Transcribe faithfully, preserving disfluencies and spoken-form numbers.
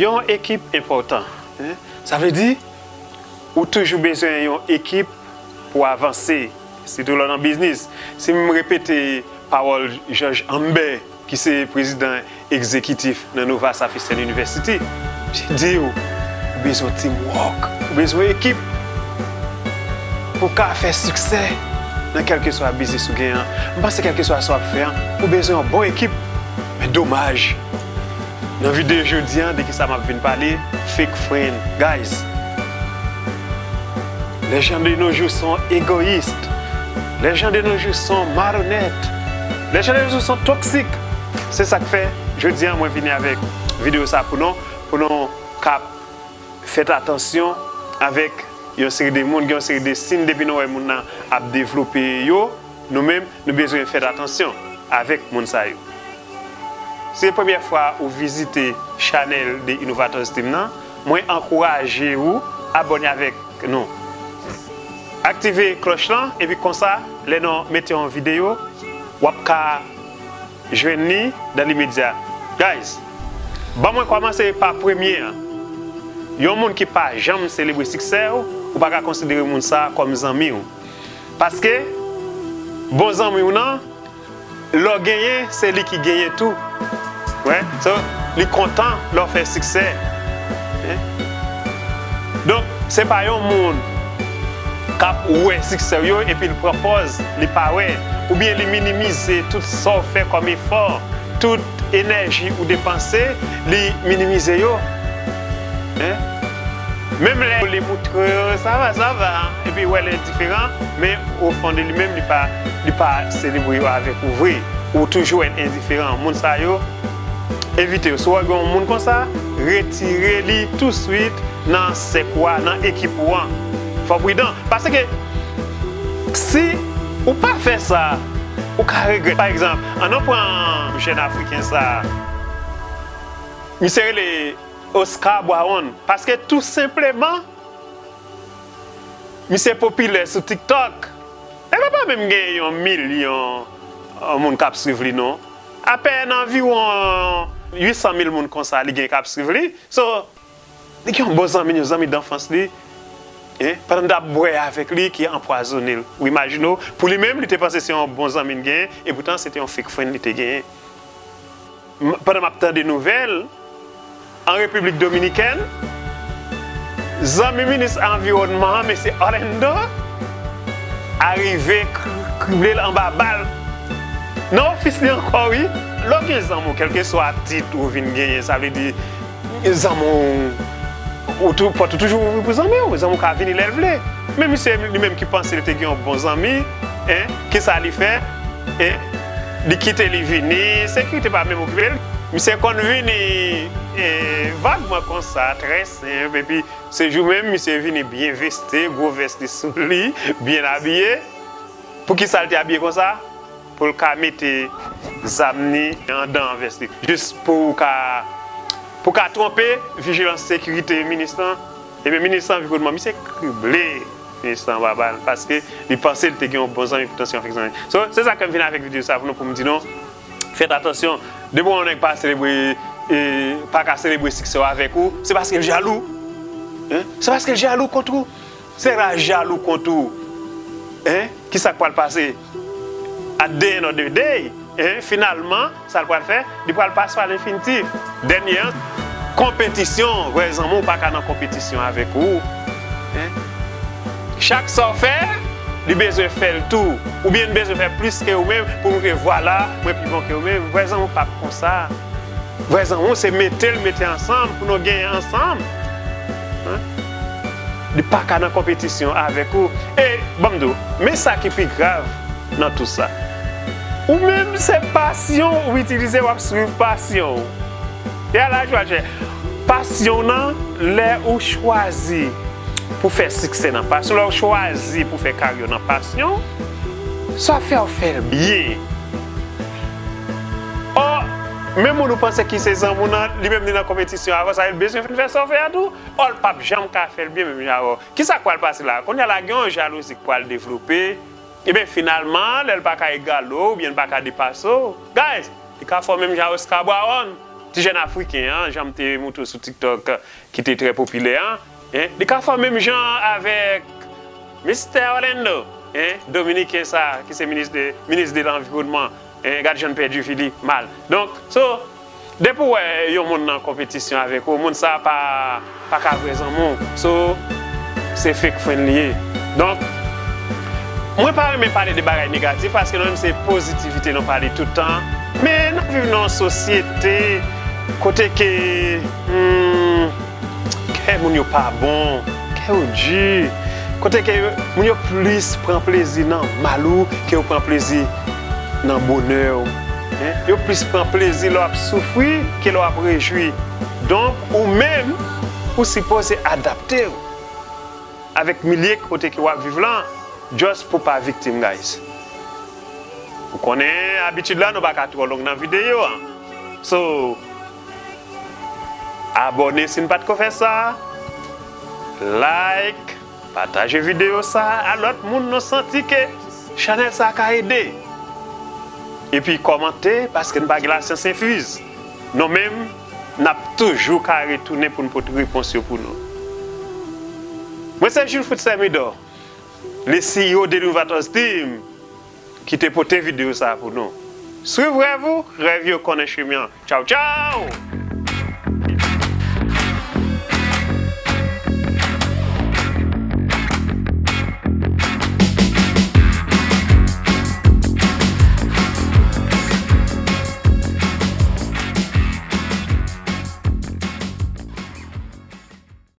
Yon ekip enpòtan. Sa vle di, ou toujou bezwen yon ekip pou avanse, sitou lè w nan biznis. Si m repete pawòl Jòj Ambè, ki se prezidan egzekitif nan Nova Southeastern University, di w, ou bezwen teamwork, ou bezwen ekip pou w ka fè siksè nan kèlkeswa biznis ou genyen an. M panse kèlkeswa sa w ap fè an, ou bezwen yon bon ekip. Men domaj, nan videyo jodi an, de kisa m ap vin pale? Fake friend. Guys, les gens de nos jours sont égoïstes. Les gens de nos jours sont malhonnêtes. Les gens de nos jours sont toxiques. Se sa k fè, jodi an, mwen vini avèk videyo sa pou nou, pou nou ka fè atansyon avèk yon seri de moun, gen yon seri de siy depi nou wè moun nan ap devlope yo, nou menm, nou bezwen fè atansyon avèk moun sa yo. Si se premyè fwa ou vizite chanèl de Innovators Team nan, mwen ankouraje ou abòne avèk nou. Aktive klòch lan, epi konsa, lè nou mete yon videyo, w ap ka jwenn li dan limedya. Guys, ban mwen kòmanse pa premye an. Yon moun ki pa janm selebre siksè w, ou pa ka konsidere moun sa a kòm zanmi w. Paske, bon zanmi w nan, lè w genyen, se li ki genyen tou. Wè, so, li kontan lè w fè siksè. Donk, se pa yon moun k ap wè siksè w yo epi l pran pòz li pa wè, oubyen li minimize tout sa w fè kòm efò, tout enèji ou depanse, li minimize yo. Menm lè li moutre w, sa va, sa va, epi wè l endiferan, men o fon de li menm, li pa, li pa selebre yo avèk ou vre. Ou toujou wè l endiferan. Moun sa yo, evite yo. Si w wè gen yon moun konsa, retire li touswit nan sèk ou a, nan ekip ou an. Fò w pridan. Paske si ou pa fè sa, ou ka regrèt. Pa egzanp, ann nou pran jèn Afriken sa a. Misye rele Oscar Brown. Paske tou senpleman, misye popilè sou TikTok. Epa pa menm gen yon milyon, uh, moun k ap swiv li, non. Apèn anviwon uit san mil moun konsa li gen k ap swiv li. So, li gen yon bon zanmi, yon zanmi danfans li, en, pandan l t ap bwè avèk li, ki anpwazonnen l. Ou imajine w, pou li menm, li te panse se yon bon zanmi l genyen, epoutan se te yon fake friend li te genyen. M-, pandan m ap tande nouvèl, an Repiblik Dominikèn, zanmi minis anviwònman an, mesye Orlando, arive kri-, krible l anba bal. Nan ofis li ankò, wi. Lè w gen zanmi w, kèlkeswa tit ou vin genyen, sa vle di, zanmi w, ou tou-, pòt ou toujou ouvri pou zanmi w. Zanmi w ka vini lè l vle. Men misye li menm ki panse li te gen yon bon zanmi, en, kisa li fè? En, li kite li vini, sekirite pa menm okipe l. Misye konn vini, e, vagman konsa, trè senp, epi se jou menm, misye vini byen veste, gwo vès li sou li, byen abiye. Poukisa l te abiye konsa? Pou l ka mete zam ni andan vès li. Jis pou ka, pou ka twonpe vijilans sekirite minis lan. Ebyen, minis lan, anviwònman, misye krible minis lan anba bal, paske li panse li te gen yon bon zanmi, poutan se yon fake zanmi. So, se sa k fè m vin avèk videyo sa pou nou, pou m di nou, fèt atansyon. Depi yon nèg pa selebre, e, pa ka selebre siksè w avèk ou, se paske l jalou. En? Se paske l jalou kont ou. Se la jalou kont ou. En? Kisa k pral pase? At the end of the day, en, finalman, sa l pral fè? Li pral pase pa lenfinitif. Dènye an, konpetisyon, vrè zanmi w pa ka nan konpetisyon avèk ou. En? Chak sa w fè, li bezwen fè l tou. Oubyen li bezwen fè plis ke ou menm pou moutre, vwala, mwen pi bon ke ou menm. Vrè zanmi w p ap konsa. Vrè zanmi w se mete l mete ansanm pou nou genyen ansanm. En? Li pa ka nan konpetisyon avèk ou. E, ban m di w, men sa ki pi grav nan tout sa. Ou menm, se pasyon ou itilize, w ap swiv pasyon w. E a la jwa jè. Pasyon w nan, lè ou chwazi pou fè siksè nan pasyon, lè ou chwazi pou fè karyè nan pasyon, sa fè w fè l byen. Ò, menm moun ou panse ki se zanmi w nan, li menm li nan konpetisyon avè w, sa vle di l bezwen vin fè sa w fè a tou. Ò, l p ap janm ka fè l byen menm jan avè w. Kisa k pral pase la? Kounye a la gen yon jalouzi k pral devlope. Ebyen, finalman, lè l pa ka egale w, oubyen l pa ka depase w, guys, li ka fè w menm jan Oscar Brown. ti jèn afriken an, jan m te moutre w sou TikTok, ki te trè popilè an, en, li ka fè menm jan avèk Mistè Orlando, en, dominiken sa a, ki se minis de, minis de lanviwònman, en, gad jan l pèdi vi li mal. Donk, so, depi w wè yon moun nan konpetisyon avèk ou, moun sa a pa, pa ka vrè zanmi w. So, se fake friend li ye. Donk, mwen pa renmen pale de bagay negatif, paske nou menm se pozitivite nou pale tout tan. Men n ap viv nan yon sosyete kote ke, hmm, kè moun yo pa bon, kè yo di, kote ke moun yo plis pran plezi nan mal ou ke yo pran plezi nan bonè w. En? Yo plis pran plezi lè w ap soufri ke lè w ap rejwi. Donk, ou menm, ou sipoze adapte w avèk milye kote ke w ap viv lan, just pou pa viktim, guys. Ou konnen abitid la, nou pa ka twò long nan videyo an. So, abòne si n pa t ko fè sa, like, pataje videyo sa a lòt moun nou santi ke chanèl sa a ka ede. Epi kòmante, paske n pa gen lasyans enfiz. Nou menm, n ap toujou ka retounen pou n pote repons yo pou nou. Mwen se Jules Fritz Thermidor, le C E O de Louvatos Team, ki te pote videyo sa a pou nou. Swiv rèv ou, rèv yo konnen chemen an. Tchaw, tchaw!